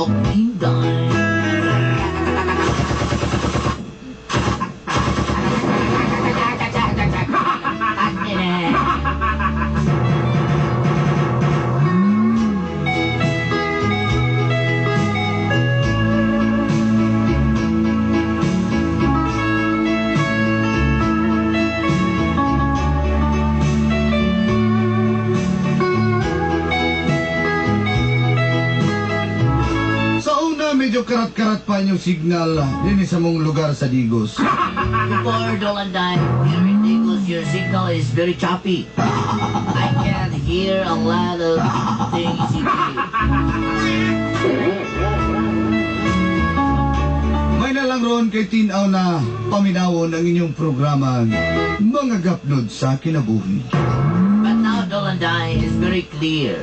of Inday. Sa una, medyo karat-karat pa inyong signal din sa mong lugar sa Digos. Before Dolanday, here in Digos, your signal is very choppy. I can hear a lot of things you do. May nalang ron kay tinaw na paminawon ang inyong programa Mga Gapnod sa Kinabuhi. But now Dolanday is very clear.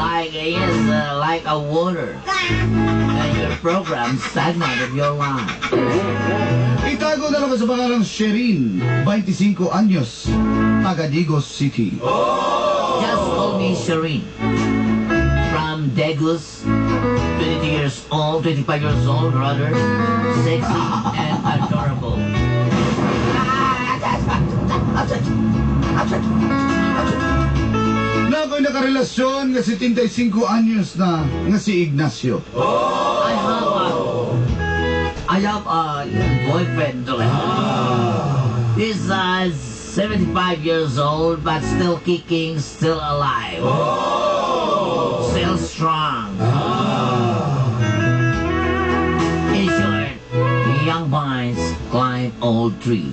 Like, yes, like a water. Your program stagnant of your life. Itago na lang ko sa pangalang Sherin, 25 anyos, taga Digos City. Just call me Shireen. From Degus, 22 years old, 25 years old, rather. Sexy and adorable. Na ako'y nakarelasyon nga 75 anyos na nga si Ignacio. I have a boyfriend. He's 75 years old, but still kicking, still alive. Still strong. In short, young vines climb old tree.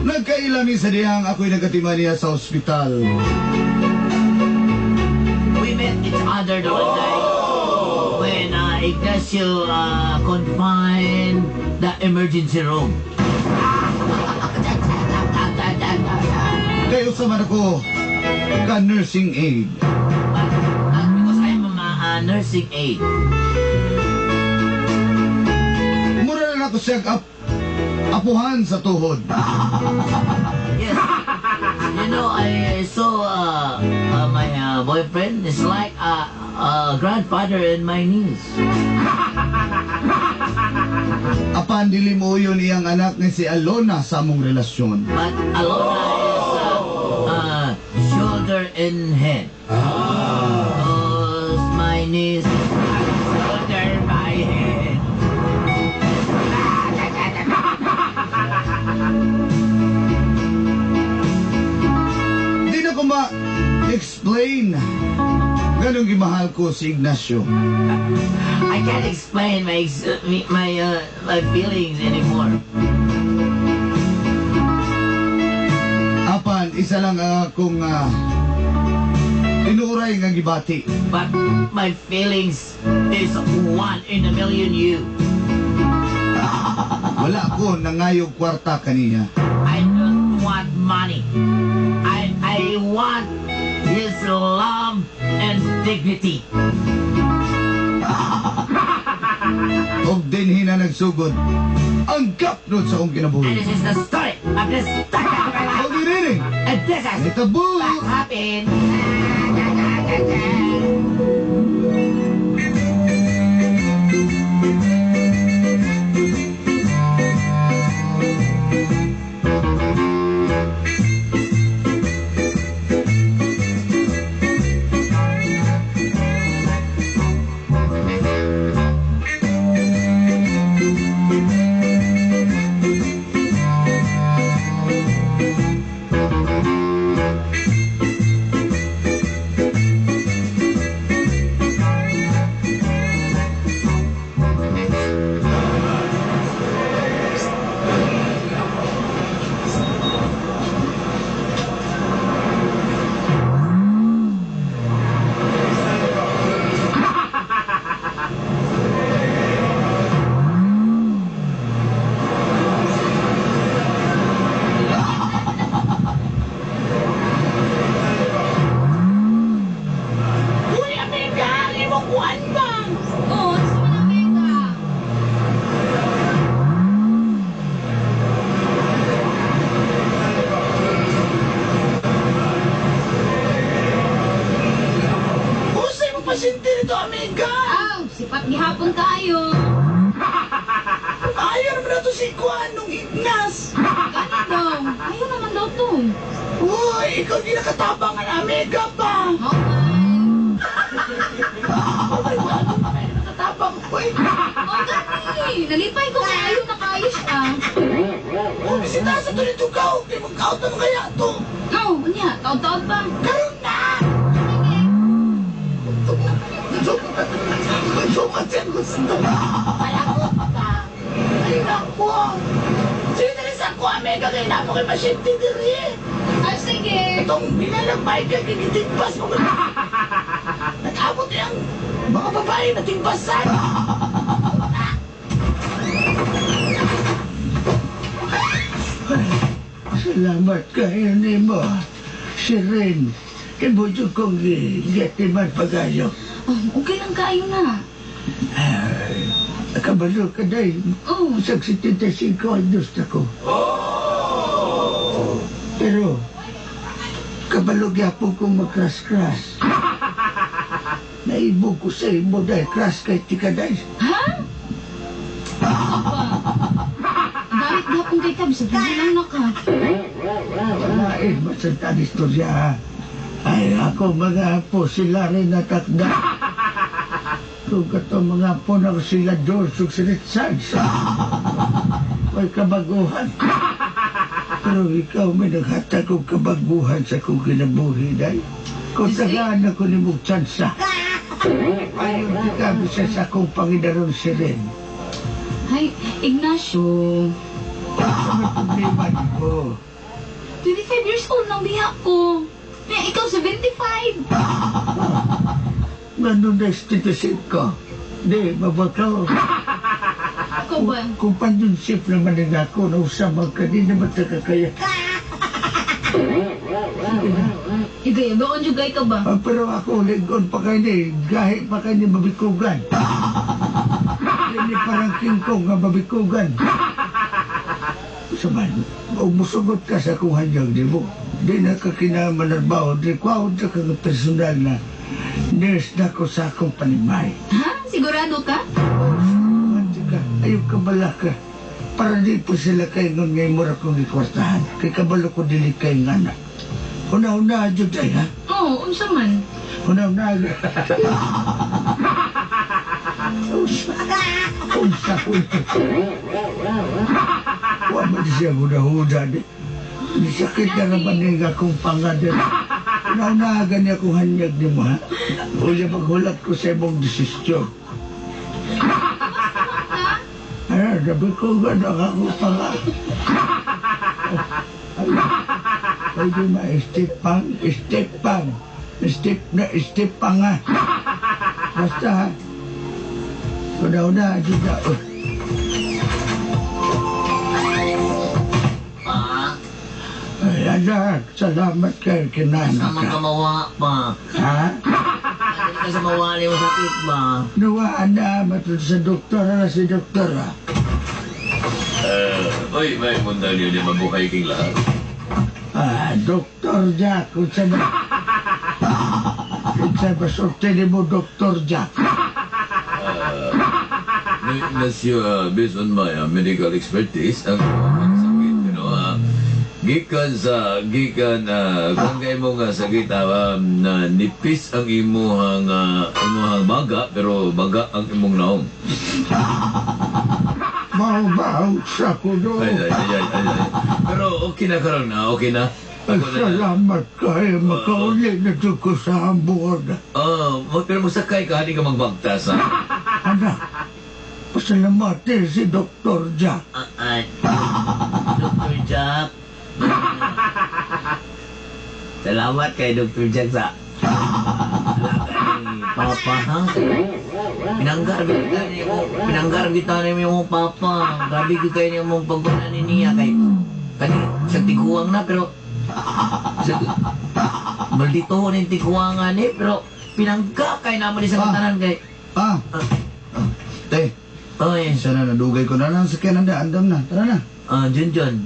Nagkaila mi sa dihang ako'y nagatima niya sa ospital. We met each other the one day when Ignacio confined the emergency room. Kay usa man ako ka nursing aid. But because I'm a nursing aide, Mura na ako siya apuhan sa tuhod. Yes. I saw my boyfriend is like a grandfather and my niece. Apan dili mo yun iyang anak ni si Alona sa among relasyon. But Alona is shoulder and head. Cause my niece shoulder my head. Di na ko ma-explain ganong gimahal ko si Ignacio. I can't explain my feelings anymore. Apan isa lang ang akong tinuray nga gibati. But my feelings is one in a million you. Wala ko nangayog kwarta kaniya. I don't want money. I want his love and dignity. Og dinhi na nagsugod ang gapnod sa akong And kinabuhi. this is the story of this stuck of my life. Og irining, And this is Itabo! what happened. Uy, ikaw di nakatabang ang amiga pa. Mao man. Nakatabang ko eh. Oh, gani. Nalipay ko kaayo na kaayo siya. Bumisita sa to nito ka. Okay, magkaot naman kaya to. No, unya, taod-taod pa. Karoon na! Sukat siya gusto. Palakot ka. Ay, naku. Sige, dali sa ako, amiga, kaya na mo kay pasyente diri. Ah, sige. Itong bilalang Michael, kinitigpas mo. Nag-abot yung mga babae na tigpasan. Salamat kayo nimo, Shirin. Kay bujo kong gatiman pagayo. Oh, okay lang kaayo na. Ay, kabalo ka dahil. Oh, Sa 75 anyos na ko. Pero, kabalo gyapon kong mag-crush-crush. Naibog ko sa imo dahil crush kay tika dahil. Ha? Ikaw ba? Gamit gapon kay ka, bisag dili lang na ka. Wala eh, masanta ang istorya ha. Ay, ako mga apo, sila rin natakda. Kung kato mga apo na sila George ug si Richard. May kabaguhan. Pero ikaw may naghatag og kabaguhan sa akong kinabuhi, day. Kung tagaan ako ni mong tsansa. Ayaw di ka bisa sa akong Panginoon si Ren. Hay, Ignacio. Sa may problema ko. 25 years old lang diha ko. Kaya ikaw 75. Ganun na estitisin ko. Di, mabakaw. Ikaw ba? Companionship naman din ako na usama ka, di naman kaya. Igay, doon juga ka ba? Ah, pero ako, lingkod pa kayo ni, gahi pa kayo ni mabikugan. Hindi parang King Kong nga mabikugan. Saman, umusugot ka sa akong hanyag, di mo. Di na ka kinamanarbaho, di kwaon sa kang personal na nurse na ko sa akong panimay. Ha? Sigurado ka? Anti ka, ayaw ka balaka. Para di po sila kayo ngon ngay mura kong ikwartahan. Kay kabalo ko dili kay ngana. Una-una, jud ay ha? Oo, unsa man. Una-una. Unsa. Unsa ko ito. Wa man siya huda-huda di. Sakit na naman yung akong pangadan. Una-una, gani akong hanyag ni mo ha. Unya maghulat ko sa imong desisyon. Ay, sabi ko, gano'n ako panga. Ay, di ma, step pang, step pang. Step na, step pa nga. Basta ha. Una-una, juga. Oh. Pa, Ay, anak, salamat kay kinana sama ka. ka mawa pa. Ha? Ano ka sa mawali mo sakit ba? Nuwaan na, matulad sa doktor na si doktor ha. Oy, may mundang niyo niya mabuhay king lahat. Ah, Doktor Jack, kung sa ba... Kung sa ba sorte ni mo, Doktor Jack. Ignacio, based on my medical expertise, ang sakit, gikan sa, gikan, kung kay mo nga sakit, na nipis ang imuhang baga, pero baga ang imong naong. Baw-baw sa kuno. Ay, ay, ay, ay, ay, ay. Pero okay na karon na, okay na. Ay, Ako na. salamat kayo, makauli na to ko sa ambuan. Oh, pero musakay ka, hindi ka magbagtas, ha? Anak, pasalamati si Doktor Jack. Ah, ah, Dr. Jack. Salamat kay Dr. Jack sa alaga ni Papa, ha? Pinanggar kita ni mo, pinanggar kita ni mo Papa. Grabe gyud kayo ni mong pagkunan ni niya kay kani sa tiguang na pero sa maldito ni tiguangan ni pero pinangga kay namo ni sa tanan kay Ah, ah, te, oy, sana nadugay ko na lang sa kanan na, andam na, tara na. Ah, Junjun.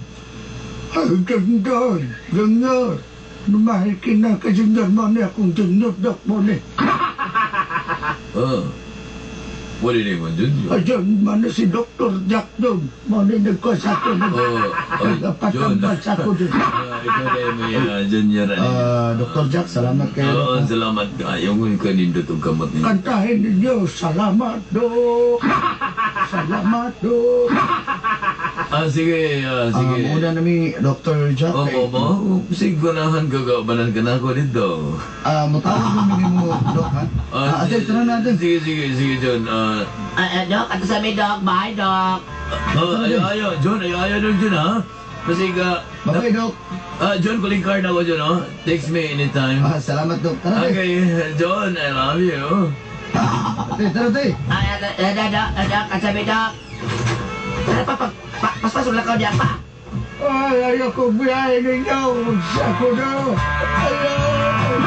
Ay, Junior, Junior, lumahil kina ka, Junior, mo ni akong Junior, dok mo ni. Oh. Wala ni mo, Junior. Ayun, man na si Dr. Jack doon. Mo ni nagkuha sa ako. Oh, oh, John. Nagpatambal sa ako doon. Ikaw na may Junior. Ano. Dr. Jack, salamat kayo. Oo, salamat ka. Yung kanindot ang kamot niyo. Kantahin ninyo, salamat do. Salamat do. Sige, sige. Muna nami, Dr. Jack. Oo, mo. Sige, gunahan ka, kaubanan ka na ako dito. Mutawag namin mo, Doc, ha? Ate, tara natin. Sige, sige, sige, John. Doc, ato sa mi, Doc. Bye, Doc. Ayo, ayo, John, ayo, ayo, John, John, ha? Kasi ka, Bye-bye, Doc. John, calling card ako, John, oh. Text me anytime. Salamat, Doc. Tara, ate. Okay, John, I love you. Ate, tara, ate. Doc, Doc, ato sa mi, Doc. Tara pa, paspasok lang ka diyan pa. Ay, ayoko biyahe ninyo. Sa ko do. Ayaw.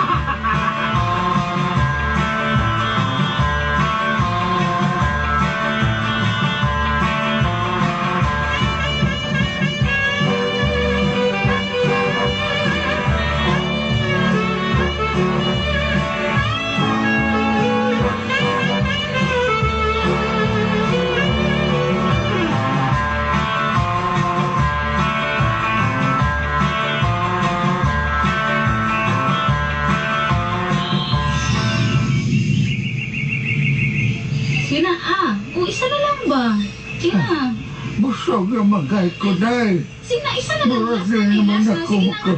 Sige na, ah. O, isa na lang ba? Sige na. Busog yung magay ko dahil. Sige na, isa na lang. Murag Last na, na eh. naman Last na. ako. Sige na, nga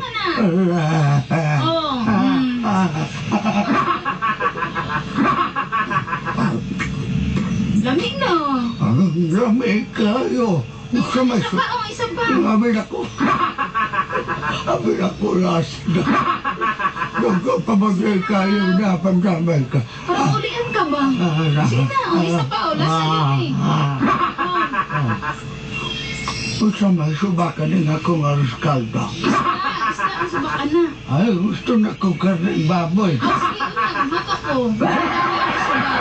na. Oh. Lamig na. Ang lamig kayo. Sa may Isa pa, oh, isa pa. Amin ako. Amin ako last na. Nagpapamagay kayo na pandamay ka. Parang ulian ka ba? Sige na, oh, isa pa, oh. Last na yun eh. Oh. Unsa may subakan din akong aros kaldo. Isda, isda ang subakan na. Ay, gusto na ko karning baboy. Oh, sige, una, mata ko. Baboy ang suba.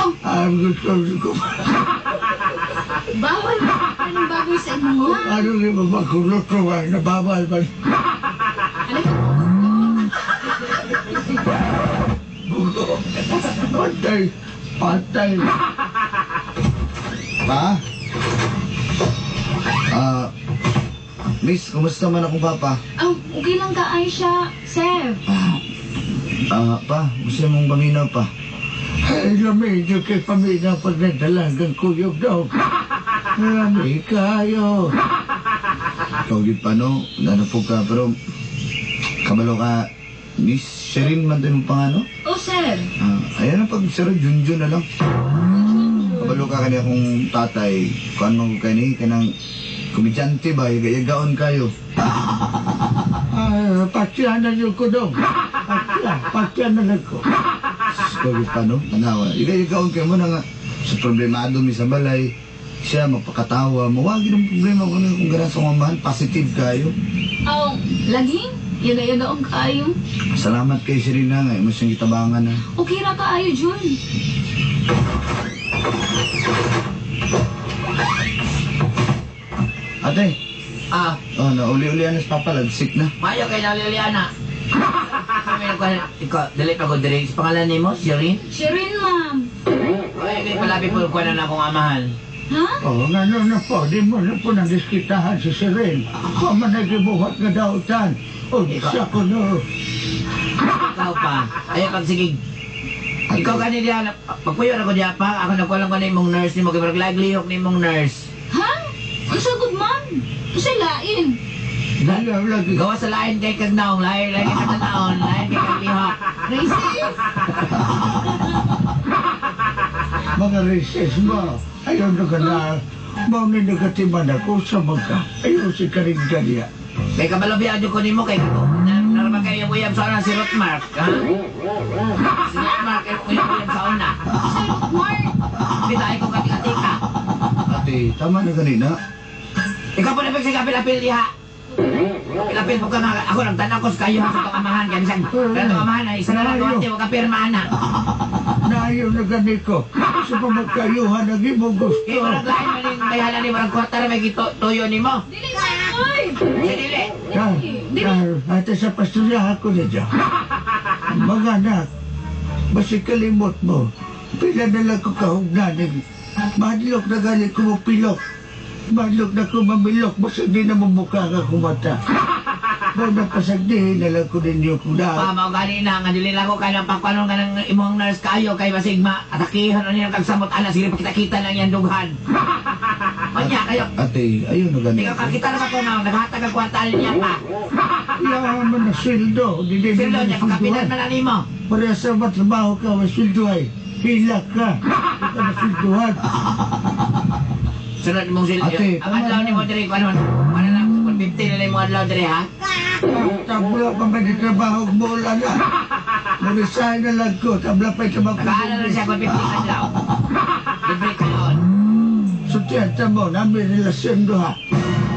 Oh, Ay, gusto ko. bawal na ng baboy sa inyo, ha? Ano rin ba makuluto ba? Nababal ba? Ano ka? Patay. Patay. Pa? Miss, kumusta man akong papa? Oh, okay lang ka, Aisha. Sir. Pa, gusto mong paminaw pa? Ay, lamig yung kay paminaw pag nadalagang kuyog daw. Lamig kayo. Ikaw yun pa, no? Ano po ka, pero kabalo ka, Miss Sherin man din mong pangano? Oh, sir. Ayan ang pag Sir Junjun na lang. Kabalo ka kaniya kung tatay, kuan man ko kani, kanang komedyante ba, yagaon kayo. Ay, patiyan na yung kudong. Patiyan na lang ko. Ikaw yun pa, no? Tanawa. Yagaon kayo mo na nga. Sa problemado mi sa balay, siya magpakatawa, mawagi ng problema kung ano kung gana sa mamahan, positive kayo. Oh, laging? Yaga-yagaon kayo. Salamat kay Serena nga, imo siyang gitabangan na. Okay ra kaayo, Jun. Ate, oh, nauli-uli na si Papa, lagsik na. Mayo kay na Liliana. Ikaw, dali pa ko diri. Sa pangalan nimo, Shirin? Shirin, ma'am. Ay, kay palabi po ko na akong amahan. Ha? Oh, nga no na po, di mo na po nadiskitahan si Sirin. Kung man nagibuhat nga dautan. O, sa ko no. Ikaw pa. Ay, pag sige. Ikaw gani diya, pagpuyo na ko diya pa, ako nagkulang ko na imong nurse nimo, kay murag laglihok ni imong nurse. Ha? Unsa good man? Unsa lain? Lalaw lagi. Gawa sa lain kay kag naong, lain lain kay katanaon, lain kay kag lihok. Racist? Mga recess mo. Ayaw na ka na. Mao ni nagatiman ako sa mga. Ayaw si Karin Gania. Kay kabalo biya ko nimo kay narama kay uyab sa una si Rotmark, ha? Si Rotmark kay uyab sa una. Unsa Mark? Kita ay ko katika-tika. Ate, tama na ganina. Ikaw po na pag apil-apil diha. Apil-apil po ka nga. Ako nagtanaw ko sa kayo sa itong amahan. Kaya bisan, kaya itong amahan ay isa na lang tuwante, huwag ka pirma na. Naayaw na gani ko. Sa pamagkayuhan ang imong gusto. Kaya murag lain man yung bayhala ni murag kwarta na may tuyo ni mo. Dili sa oy. Sige, dili. Ate sa pastorya ako na dyan. Mga anak, basi kalimot mo. Pila na lang ko kahugnanin. Mahadlok na gali ko mo pilok. Mahadlok na ko mamilok. Basta di na mumukha ka kumata. Mo na pasagdihin na lang ko ninyo kung Pa, na. mao gani na nga dili lang ko kanang pagkanon nga nang imong nurse kayo kay basig ma atakihan na niyang kagsamot ana sige pakita-kita lang yan dughan. Onya kayo. Ate, ayaw na gani. Ikaw kakita na ba ko nga naghatag ang kwarta niya pa. Iyaw man na sweldo. Di di Sweldo na niya pagkapinan sweldohan. man na nimo. Pareha sa matrabaho ka, may sweldo ay. Hila ka. Di ka masweldohan. Sunod mong sweldo. Ate, Ang tama adlaw na. nimo diri kuan man. Ano lang 150 na lang imong adlaw diri ha. Tabla pa man di trabaho mo na. Mo-resign na lang ko. Tabla pa yung trabaho ko. Nakaala lang siya 150 adlaw. Libre kaon. Sutiyanta mo, namin relasyon doha.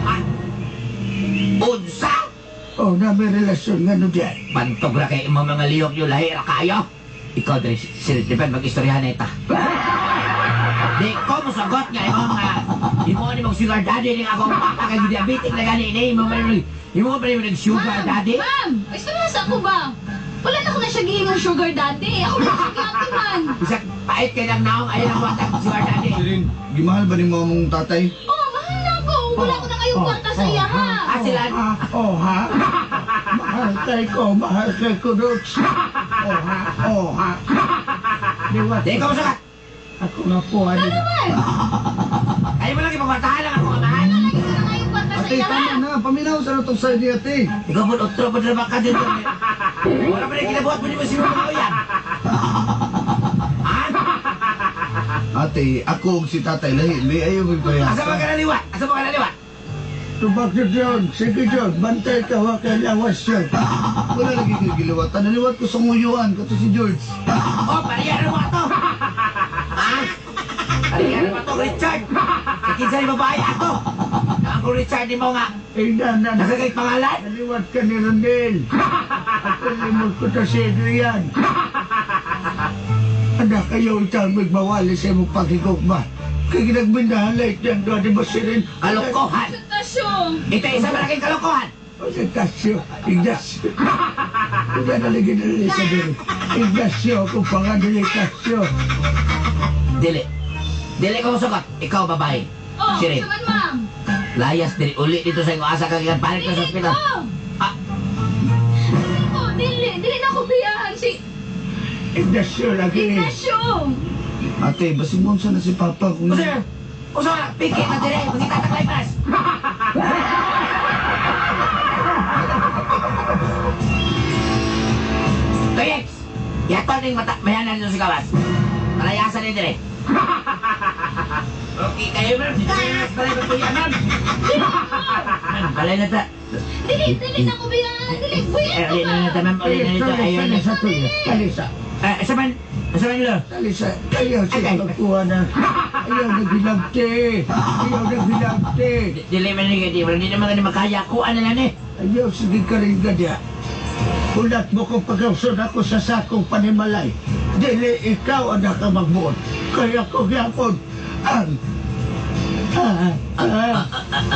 Ah. Unsa? Oh, namin relasyon nga no diyan. Pantog ra kay imong mga liyok yo lahi ra kayo. Ikaw diri sir, depend mag-istoryahan na ita. Di ko mosagot nga imong nga imo ni mong sugar daddy ning akong papa kay diabetic na gani ni imo man imo pa ni nag sugar daddy. Ma'am, istorya sa ako ba? Wala na ko na siya gihimong sugar daddy. Ako na siya giati man. Bisag pait kay nang naong ay ang watag sugar daddy. Sirin, gimahal ba ni mo mong tatay? Oh, mahal na ako. Wala ko na kayong kwarta sa iya ha. Ah, sila Ah, oh ha? Mahal kay ko, mahal kay ko, Dutch. Oh ha, oh ha. Diwat, Di ko mosagot. ako nga po, ano. Naman, Ay mo lang ipagwartahan lang ako amahan. wala lagi ko na kayong kwarta sa Ate, iya ha. tama na. Paminaw sa natong side ni ate. Ikaw po otro po na ka dito. Wala pa rin kinabuhat mo ni mo si mga uyan. Ah, Ate, ako ug si tatay lahi. May ayaw may asa ba ka payasa. naliwat? Asa ba ka naliwat? Tubak na John, sige John, bantay ka, huwag kay lawas John. Wala lagi kay giliwatan. Naliwat ko sa nguyuan. Kato si George. Oh, pariyan mo ato. Ha? Pariyan mo ato, Richard. Sa kinsa ni babae ato. Ang Richard ni mo nga. Eh, na, na, na. Nakakay pangalan. Naliwat ka ni Rondel. Ako limod ko to si Adrian. Anak, kayo itang magbawali sa imong pagkikugma. Kaya ginagbindahalay dyan doon, di ba sirin? Kalokohan. Tasyo. Ito isa malaking kalokohan. O si Tasyo, Ignacio. Hindi na lagi na sa diri. Ignacio, kung pangadali Tasyo. Dili. Dili ko musugot. Ikaw babae. Oh, Sirin. saman ma'am. Layas dili uli dito sa iyong asa kag palit ka sa Dili ospital. ko. Ah, Dili ko, dili. Dili na ko biyahan si Ignacio lagi. Ignacio. Ate, basig mo na si Papa kung Usa. Usa, pikit na dire, mangita ta climbers. Toyex! Yato ning mata mayanan nyo sa gawas. Palayasan ni dire. Okay kayo ma'am, dito kayo mas balay magpuya ma'am. Ma'am, balay na ta. Dili, dili na ko biyahan. Dili, buyan Eh, ko uli ba? na na ta ma'am, uli na nito. Ayaw na. Talisa, talisa, Eh, sa man, sa man lo. talisa. Ayaw siya pagkuha na. Ayaw na ginagte. Ayaw na ginagte. Dili man ni di, di naman gani makaya ko ano lang eh. Ayaw, sige ka rin gadya. Ulat mo kung pagkauson ako sa sakong panimalay. Dili ikaw ang nakamagbuot. Kaya ko gyapon ang... Ah, ah, ah,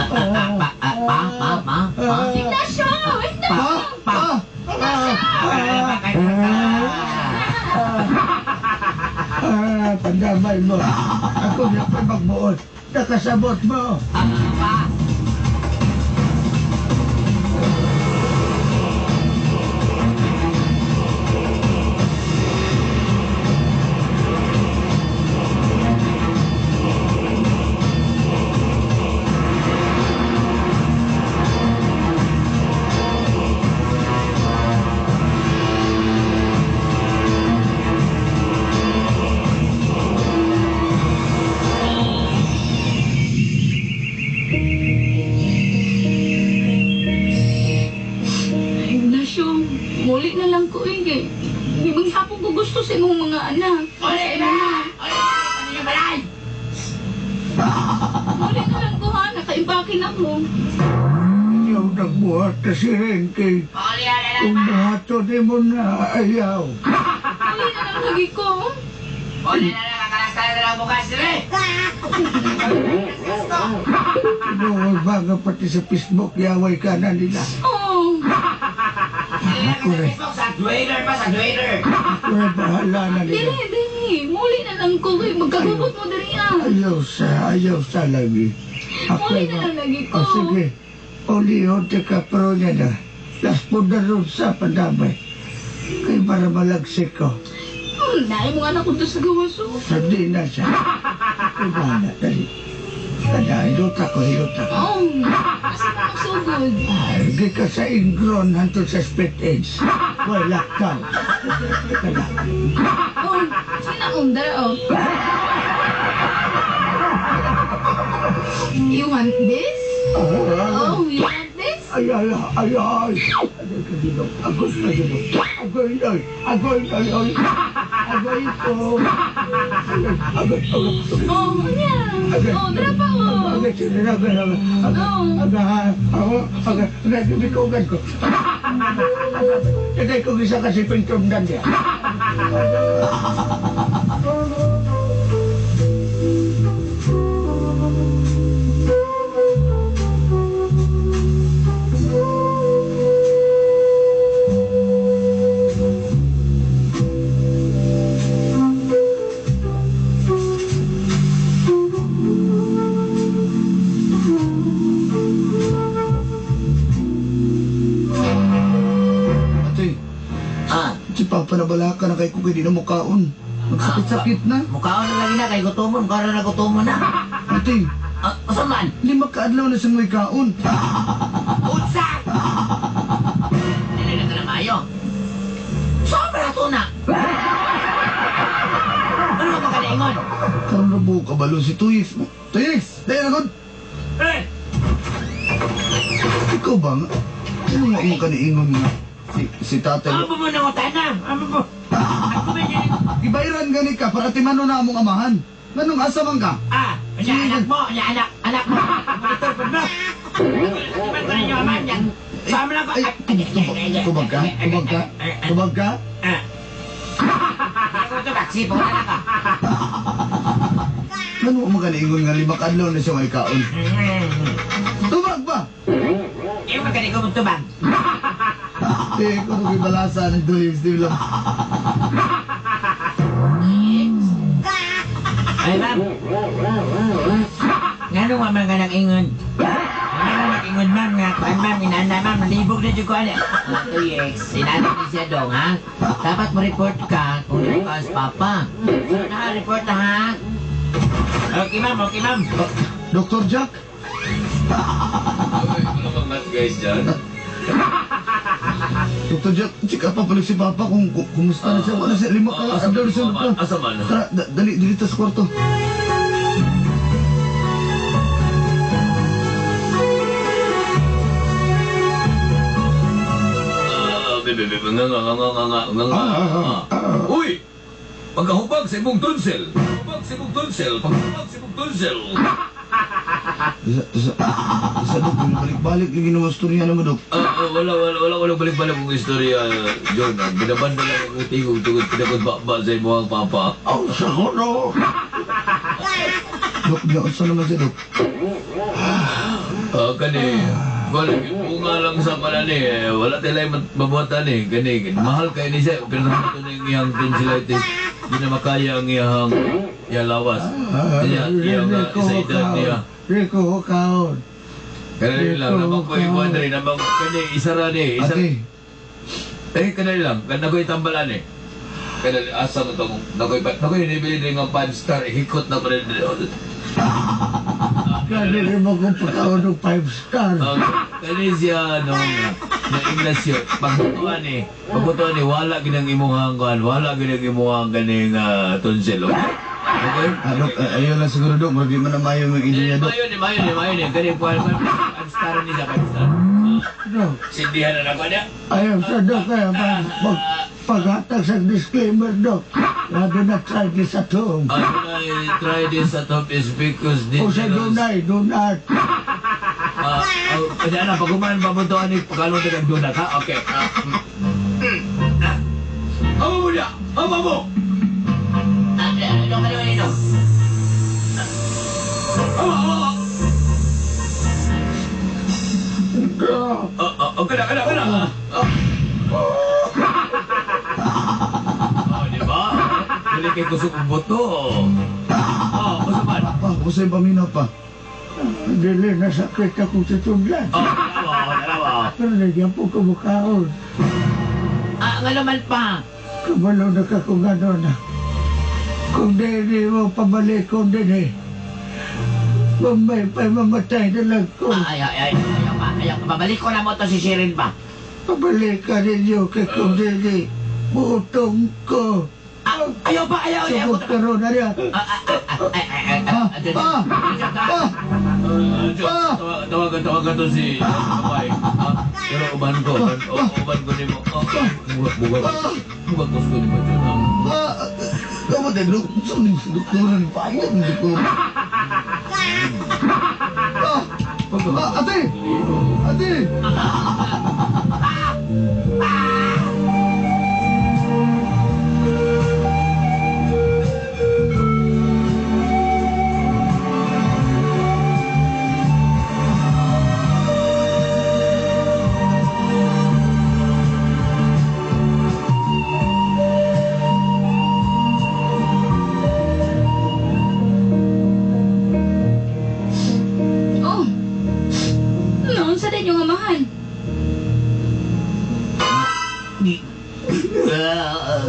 Pa, ah, pa, pa, pa, pa. Ignacio! Ignacio! Pa, pa. ah, pandamay mo. Ako na pa magbuot. Nakasabot mo. Pa. Ignacio, muli na lang ko eh. Kay, di maghapon ko gusto sa imong mga anak. Uli na! Uli na! Ano yung balay? Muli na lang ko ha, nakaibakin ako. Ayaw nagbuhat na si Renke. Uli na na Kung buhaton ni mo na ayaw. Muli na lang lagi ko. Uli na lang! Kalas na lang bukas dire! Tinuod ba nga pati sa Facebook, yaway ka na nila. Oh, Dili Ako rin. Sa Twitter pa, sa Twitter. Ako rin bahala na nila. Dili, dili. Muli na lang ko kay magkagubot mo diri ah. Ayaw sa lagi. Ako Muli na lang lagi ko. Oh, sige. Ulihon ka pero niya na. Las po na ron sa pandamay. Kay para malagsik ko. Naay mo anak ko to sa gawas oh. Sabi na siya. Ako bahala, dali. Kada, hiluta ko, hiluta ko. Oh, asa ka magsugod? Ay, di ka sa ingron hantod sa split age. Wala ka. Kada. Oh, sino akong dara oh. You want this? Oh, you want this? Ay, ay, ay, ay. Agay ka dito. Agoy ka dito. Agoy, ay, agoy, ay, ay. Agoy ko. Agoy, agoy, agoy. Oh, niya. Oh, dara pa oh. Agay, sige, agay, agay. Agay, agay, agay, agay, agay, bikugan ko. Agay ko gisa kasi pintundan niya. Ate, Ah, si Papa nabala ka na kay kung hindi na mukaon. Nagsakit-sakit na. mukhaon na lagi na kay gutomon, mukhaon na gutomon na. Ate, Ah, usa man? 5 ka adlaw na siyang may kaon. Unsa? Dili na ka na maayo. Sobra to na. Ano ka makalaingon? Karon na buo kabalo si Tuyix. Tuyix! Dahil na god! Eh, Ikaw ba nga? Ano nga mo kaniingon nga? Si tatay. amo mo nang utana. Amo mo. Ako ba niya? Ibayran gani ka para timano na among amahan. Nganong asa man ka? Ah, nya anak mo, nya anak, anak mo. Monitor po mo. Atiman ko ninyo ama niya. Sama lang ko. Ay, tubag ka? Tubag ka? Tubag ka? Ah. Ako to taxi po na ka. Nganong mo kaniingon nga 5 ka adlaw na siya may kaon? Tubag ba? Iyo magkani ko tubag. Eh, kung ako'y balasa ng Tuyix, di lang. Ay, ma'am. Ngano nga man nga nang ingon? Ngano nga ingon, ma'am, nga kuan, ma'am, inana, ma'am, nalibog na dyan ko, ano. Tuyek, inana ni siya dong, ha? Dapat mo report ka kung di ka sa papa. So, na-report na, ha? Okay, ma'am, okay, ma'am. Dr. Jack? Okay, wala bang nut guys dyan? Dr. Jack, chika pa pala si Papa kung kumusta na siya. Wala siya, lima ka Asa adlaw na siya. man? Asa man? Tara, dali, dali ta sa kwarto. Ah, be, be, be, nga, nga, nga, nga, nga, nga, nga. Ah. Uy! Pagkahubag sa imong tonsil! Pagkahubag sa imong tonsil! Pagkahubag sa imong tonsil! Isa, Dok, balik-balik lagi naman storya naman, Dok. Ah, ah, wala, wala, wala, wala, balik-balik kong istorya, John. Ah, Binabanda lang akong tingog tungod pinakot ba sa imong papa. Oh, sa kuno. Dok, niya, unsa naman siya, Dok? Ah, kani, wala, bunga lang sa pala ni, eh, wala tayo lang mabuhatan eh. Kani, mahal kayo ni siya, pero naman ito na yung iyang tonsillitis. Di na makaya ang iyang, iyang lawas. Niya, iyang sa edad niya. Rico kaon. Kani lang, namang ko ikuan rin, namang, kani, isa ra ni, isa, Ate, eh, kani lang, kani nakoy tambalan eh. Kani, asa mo itong, nakoy, nakoy, nibili din ng 5 star, hikot na pa rin. Kani rin mo kung pagkaon ng 5 star. Kani siya, no, na Ignacio, pagbutuan eh, pagbutuan eh, wala ginang imuhang kuan, wala ginang imuhang ganing tonsil, okay? Okay? ah, Dok, ayaw lang siguro, Dok. Murag di man na mayo yung ino Eh, niya, Dok. mayon eh, mayon eh, mayon eh, kani kuan, kuan, 5 star ni siya, 5 star. No. Sindihan na nako niya. Ayaw sa dok, ayaw paghatag sa disclaimer, dok. Na do not try this at home. Do not try this at home is because O sa do not, do not. Ah, ah, ano, pag human pamuntuan ni pagkalong tagang donut, ha? Okay. Ah, Ah. Amo mo niya! Amo mo! Ah, ano ka naman ino? Amo, amo, amo! Ah, ah, kana, kana, kana! Ah, ah. kusog og buto. Oh, usa man. Pa, usay paminaw pa. Dili na sakit akong tutudlan. Oh, tanawa, tanawa. Pero nagyan po kumukaon. Ah, nga naman pa. Kabalo na ka kung ano na. Kung dili mo pabalik kung dili. Mamay pa'y mamatay na lang ko. Ah, Ayaw, ayaw, ayaw pa, ayaw. Pabalik ko na mo to si Shirin pa. Pabalik ka ninyo kay kung dili. Butong ko. Ah, ayaw pa, ayaw, ayaw. Sugod karon na niya. Ah, ah, ah, ah, ay, ay, ay, Pa, ah, ah, pa, pa. Ah, tawagan, tawagan to si Kapay. Ah, pero uban ko, uban, uban ko nimo. Oh, buga, buga, buga ko ko nimo John. Ah. Pa, kamu tayo, dok, doktor, payag, doktor. Pa, pa, ate, ate. Oh. Noon sa din yung amahan. Di. Ah,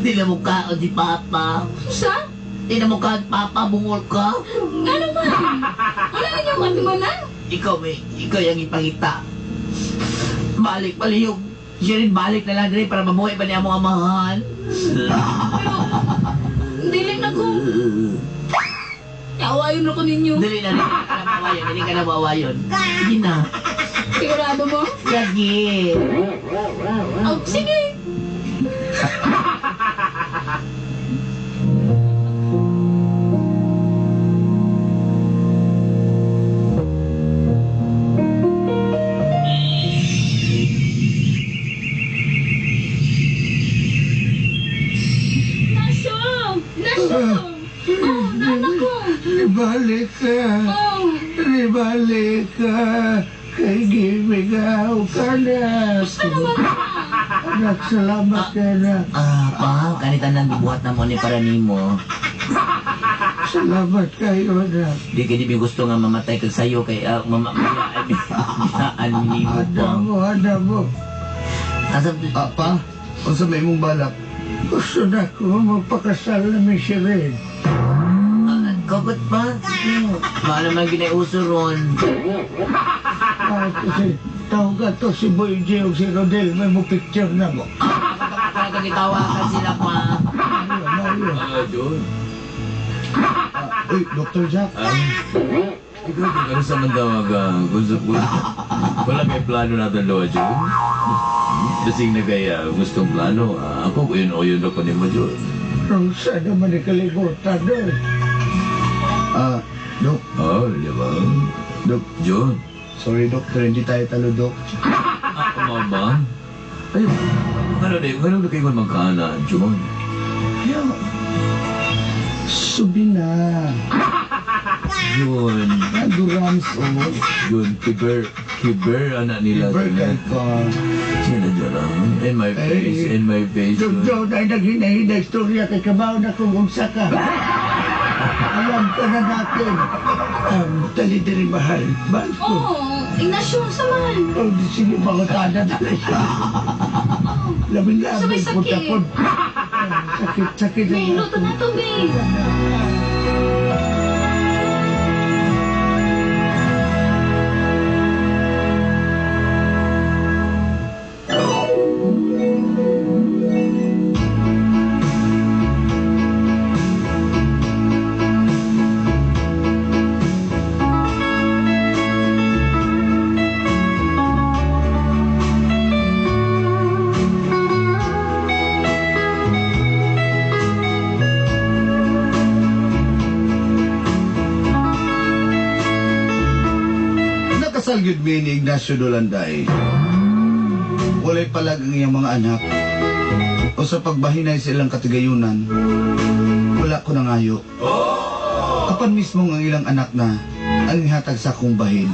Di na mukha si Papa. Unsa? Di na mukha Papa, bungol ka. Ngano man? Wala ninyong katimanan? Ikaw, may, ikaw yung ipangita. Balik, palihog. Shirin, balik na lang diri para mabuhay pa niya among amahan. Pero, dili na ko. Kawayon na ko ninyo. Dili na, dili ka na mawayon, dili ka na mawayon. Sige na. Sigurado mo? Lagi. Oh, sige. Nasyo! Nasyo! Oh, naanak ko! Ibalik ka. Oh, Ibalik ka. Kay gibigaw ka na. basta naman ka. Anak, salamat ka anak. Ah, pa, kanita nang gibuhat na mo ni para nimo. Salamat kayo anak. Di kay di gusto nga mamatay kag sayo kay mama miyaan nimo Ada pa. mo, ada mo. Asa Ah, pa, unsa may imong balak? Gusto na ko magpakasal na may Shirin. Ah, Kagot pa? Baka naman ginaiuso ron. Ah, kasi tawag to si Boy J o si Rodel, may mo picture na mo. Talaga gitawagan sila pa. Mayo, mayo. Ah, John. Ah, uy, Dr. Jack. Ah, ikaw kung ano sa man tawag, kung sa kung wala kay plano natin doon, John. Basing na kay gustong plano, ako yun o yun ako ni mo, John. Nung saan naman ikalimutan doon. Ah, Dok, Oh, di ba? Dok, John. sorry doctor, hindi tayo talo, Dok. Ah, mama. Ay, ano di, ano na kayo magkana, John? Kaya, subi na. John. Nadurams, oh. John, kiber, kiber, anak nila. Kiber kay ka. Sino John, ah? In my face, in my face, Doon John. doon ay naghinahina istorya kay Kabaw na kung unsa ka. Alam ka na natin. Ang dali-dali mahal. Mahal ko. Oh, Ignacio, unsa man? Oh, di sige, mangutada na lang siya. Oh, Labing-labing Sabay po sakit. tapon. Sakit, sakit. may luto na to, babe. Nakasal gyud mi ni Ignacio Dolanday. Walay palag ang iyang mga anak. O sa pagbahinay sa ilang katigayunan, wala ko nangayo. Apan mismo ang ilang anak na ang ihatag sa akong bahin.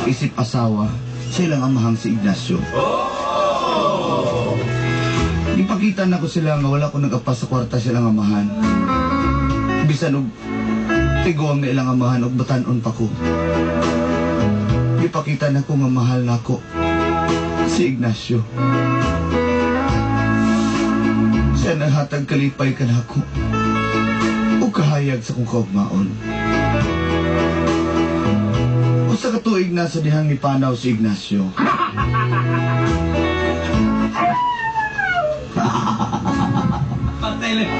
Isip asawa sa ilang amahang si Ignacio. Ipakita na ko sila nga wala ko nag-apas sa kwarta silang amahan. Bisan og tiguang na ilang amahan og batanon pa ko. Ipakita na ko nga mahal nako si Ignacio. Siya naghatag kalipay kanako ug kahayag sa kong kaugmaon. Usa ka tuig na sa dihang nipanaw si Ignacio. Patay lang.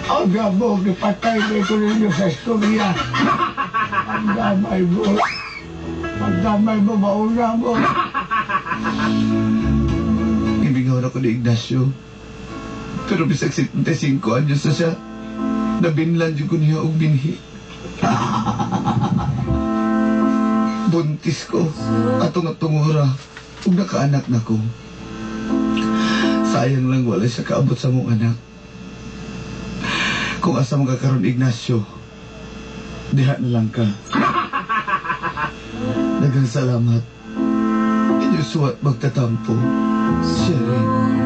Ang gabo, gipatay na ko ninyo sa istorya. Ang damay mo. Ang damay mo, mauna mo. Gimingaw na ko ni Ignacio. Pero bisag 75 anyos na siya, nabinlan jud ko niya og binhi. Buntis ko, atong atungura, ug nakaanak na ko. Sayang lang wala siya kaabot sa mong anak. Kung asa mo ka karon, Ignacio, diha na lang ka. Daghang salamat. Inyo suwat magtatampo. Sherry.